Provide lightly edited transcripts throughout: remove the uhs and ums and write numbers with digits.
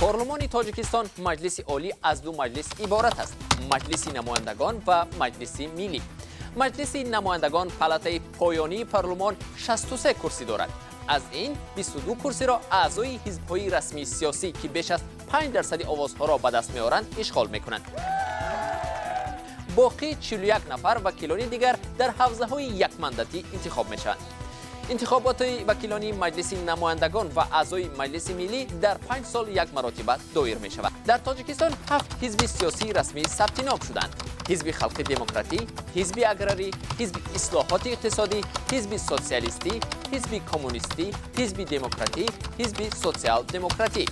Парлумони Тоҷикистон, Маҷлиси Олӣ, аз ду маҷлис иборат аст: Маҷлиси намояндагон ва Маҷлиси Миллӣ. Маҷлиси намояндагон, палатаи поёнии парлумон, 63 курсӣ дорад. Аз ин 22 курсиро аъзои ҳизбҳои расмии сиёсӣ, ки беш аз 5 дарсади овозҳоро ба даст меоранд, ишғол мекунанд. Боқӣ 41 нафар вакилони дигар дар ҳавзаҳои якмандатӣ интихоб мешаванд. Интихоботи вакилони Маҷлиси намояндагон ва аъзои Маҷлиси Миллӣ дар 5 сол як маротиба доир мешавад. Дар Тоҷикистон ҳафт ҳизби сиёсии расмӣ сабти ном шуданд: Ҳизби халқи демократӣ, Ҳизби аграрӣ, Ҳизби ислоҳоти иқтисодӣ, Ҳизби социалистӣ, Ҳизби коммунистӣ, Ҳизби демократӣ, Ҳизби социал-демократӣ.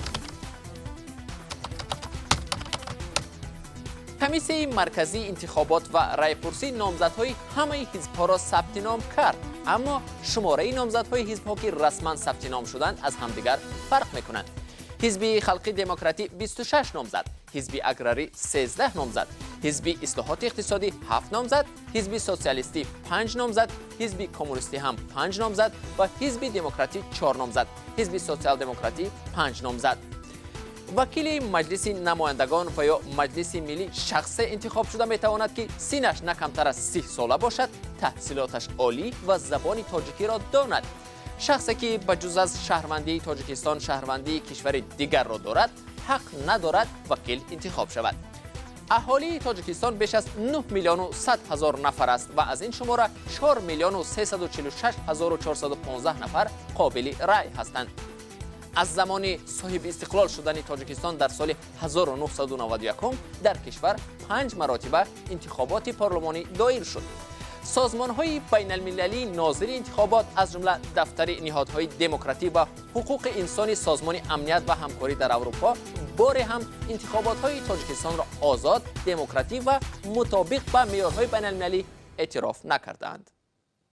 Комиссияи марказии интихобот ва райпурсӣ номзадҳои ҳамаи ҳизбҳоро сабти ном кард, аммо шумораи номзадҳои ҳизбҳо, ки расман сабти ном шуданд, аз ҳамдигар фарқ мекунанд. Ҳизби халқи демократӣ 26 номзад, Ҳизби аграрӣ 13 номзад, Ҳизби ислоҳоти иқтисодӣ 7 номзад, Ҳизби социалистӣ 5 номзад, Ҳизби коммунистӣ ҳам 5 номзад ва Ҳизби демократӣ 4 номзад, Ҳизби социал-демократӣ 5 номзад. Вакили Маҷлиси намояндагон ва ё Маҷлиси Миллӣ шахсе интихоб шуда метавонад, ки синнаш на камтар аз 30 сола бошад, таҳсилоташ олӣ ва забони тоҷикиро донад. Шахсе, ки ба ҷуз аз шаҳрвандии Тоҷикистон шаҳрвандии кишвари дигарро дорад, ҳақ надорад вакил интихоб шавад. Аҳолии Тоҷикистон беш аз 9 миллиону 100 ҳазор нафар аст ва аз ин шумора 4 миллиону 346 ҳазору 415 нафар қобили рай ҳастанд. Аз замони соҳиби истиқлол шудани Тоҷикистон дар соли 1991 дар кишвар панҷ маротиба интихоботи парлумонӣ доир шуд. Созмонҳои байналмилалии нозири интихобот, аз ҷумла дафтари ниҳодҳои демократӣ ва ҳуқуқи инсони Созмони амният ва ҳамкорӣ дар Аврупо, боре ҳам интихоботҳои Тоҷикистонро озод, демократӣ ва мутобиқ ба меъёрҳои байналмилалӣ эътироф накардаанд.